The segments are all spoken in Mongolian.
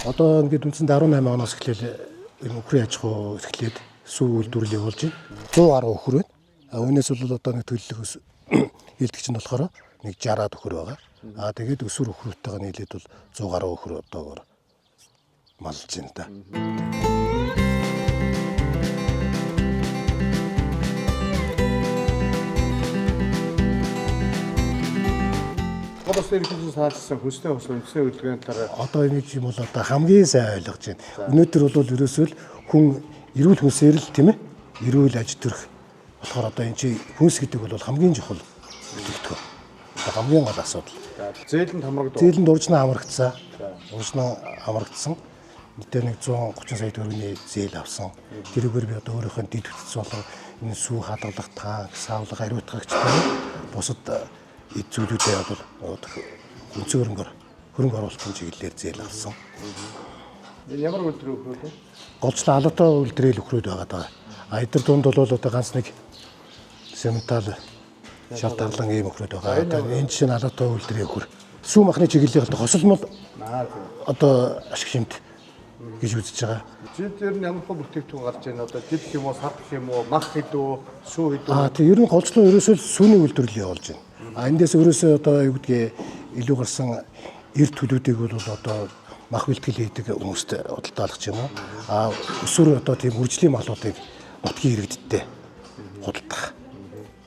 Одоо ингээд үндсэндээ 18 оноос эхлээл энэ үхрийн аж ахуй эрхлээд сүү үйлдвэрлэл явуулж байна. 100 гаруй үхэр байна. А үүнээс бол одоо нэг төлөлөх хилдэгч нь болохоор нэг 60-аад үхэр байгаа. А тэгээд өсвөр үхрүүтэйгээ нийлээд бол 100 гаруй үхэр одоогоор малж байна та. Монгол Улсын ерөнхийлөгчийн санаачилсан хүнсний хос үндэсний хөдөлгөөний талаар Одоо энийг юм бол одоо хамгийн сайн ойлгож байна. Өнөөдөр бол ерөөсөө л хүн эрүүл хүнсээр л тийм эрүүл аж төрх болохоор одоо энэ чи хүнс гэдэг бол хамгийн чухал бүтээгдэхүүн. Одоо хамгийн гол асуудал. Зээлэнд хамрагдав. Зээлэнд уржнаа хамрагдсан. Уржнаа хамрагдсан. Нийтээр нэг 130 сая төгрөгийн зээл авсан. Тэрүүгээр би одоо өөрийнхөө дэд бүтц болон энэ сүү хадгалах танк, савлага, ариутгагч тийм бусад эд зүйлүүдээ бол үндсэн хөрөнгө оруулалтын чиглэлээр зээл авсан. Энэ ямар үйлдвэр өгөх вэ? Голчлон Алатаа үйлдвэрэл өхрөөд байгаа даа. А эдгээр дунд бол одоо ганц нэг сементал шал дарлан ийм өхрөөд байгаа. Одоо энэ жишээ нь Алатаа үйлдвэрийн өхөр. Сүү махны чиглэлийн одоо хосолмол одоо ашиг шимт гэж үзэж байгаа. Жид ер нь ямар хөө бүтээгдэхүүн гарч байна? Одоо жид гэх юм уу, сар гэх юм уу, мах хэдүү, сүү хэдүү? А тийм ер нь голчлон ерөөсөө л сүүний үйлдвэрлэл явуулж байна. А эндээс ерөөсөө одоо юу гэдгийг илүү гарсан эрт төлүүдийг бол одоо мах бэлтгэл хийдэг хүмүүст худалдаалах юм уу? А өсвөр одоо тийм үржлийн малуудыг нутгийн иргэдтэй худалдах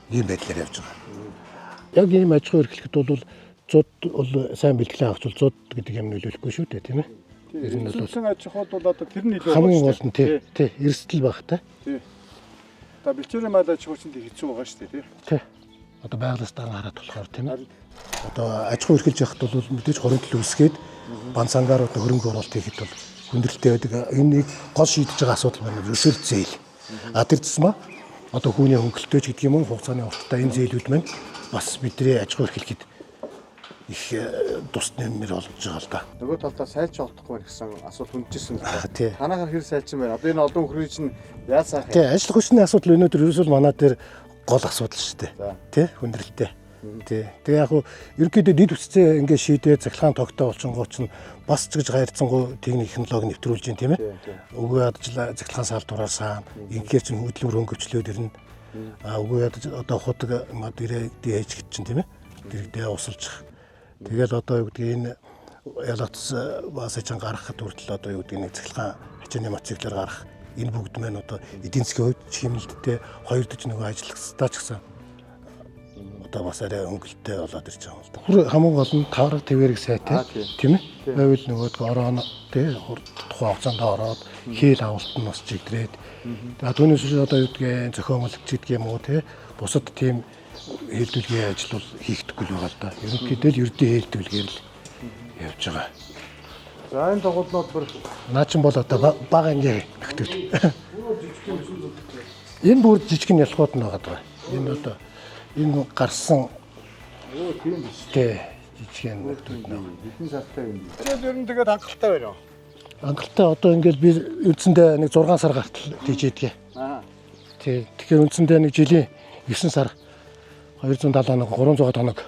ийм байдлаар явж байгаа. Яг ийм аж ахуй эрхлэхэд бол зуд бол сайн бэлтгэл авах бол зуд гэдэг юм нөлөөлөхгүй шүү дээ, тийм ээ. Ер нь бол аж ахуйд бол одоо тэр нь илүү хамгийн гол нь тий эрсдэл баг та. Тий. За бэлчээрийн мал аж ахуй чинь хэцүү байгаа шүү дээ, тий. Тий. Одоо байгалаас дан хараад болохоор тийм ээ. Одоо аж ахуй эрхэлж явахд бол мэдээж хоригдол үүсгээд бан цангаар одоо хөрөнгө оруулалт хийхэд бол хүндрэлтэй байдаг. Энэ нэг гол шийдэж байгаа асуудал байна. Ерөөсөө зээл. А тэр тусмаа одоо хүүний хөнгөлөлтөө ч гэдэг юм уу хугацааны урттай энэ зээлүүд маань бас бидний аж ахуй эрхлэхэд их тус нэмэр болж байгаа л да. Нөгөө талдаа сайлч олдохгүй байх гэсэн асуулт хүндэжсэн л да. Тий. Танаагаар хэр сайлчин байна? Одоо энэ олон өхрийн чинь яаж сайх юм? Тий, ажил хүчний асуудал өнөөдөр ерөөсөө манай дээр гол асуудал шүү дээ. Тий, хүндрэлтэй. Тий. Тэгээ яг хуу ерөнхийдөө дэд бүтцээ ингээд шийдээ цахилгаан тогтоо болчингоо чинь бас ч гэж гайрцсангуу техник технологи нэвтрүүлж байна, тийм ээ. Үгүй ядаж цахилгаан салдвараар саана. Инхээр чинь хөдөлмөр хөнгөвчлөөд ирнэ. А үгүй ядаж одоо худаг мад ирээдээ хийж гэж чинь тийм ээ. Дэрэгдээ усалчих. Тэгэл одоо юу гэдгийг энэ ялгац бас чинь гаргахад хүртэл одоо юу гэдгийг нэг цахилгаан хачааны мотоциклээр гарах энэ бүгд маань одоо эдийн засгийн хувьд хэмнэлттэй хоёр дөж нөгөө ажиллагцтай ч гэсэн одоо бас арай хөнгөлөлттэй болоод ирж байгаа юм л да. Хүр хамгийн гол нь тавраг твэрэг сайтай тийм ээ. Байвал нөгөөдгөө ороо тий хурд тухайн хугацаанд ороод хийл авалт нь бас чигдрээд. Тэгээ түүнээс биш одоо юу гэдгийг зохиомлогч гэдэг юм уу тий бусад тийм хийлдүүлгийн ажил бол хийгдэхгүй л байгаа л да. Ерөнхийдөө л ердийн хийлдүүлгээр л явж байгаа. За энэ тоглолтод бүр наа чин бол одоо бага ангийн нөхдүүд. Энэ бүр жижигэн ялхууд нь байгаа даа. Энэ одоо энэ гарсан тийм биш. Тий, жижигэн нөхдүүд нөө. Хэдэн сартай юм бэ? Тэгээд ер нь тэгээд хангалттай байна уу? Хангалттай одоо ингээд би үндсэндээ нэг 6 сар гартал тийжээдгээ. Аа. Тий, тэгэхээр үндсэндээ нэг жилийн 9 сар 270 хоног 300 хоног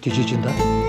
тийжээж энэ да.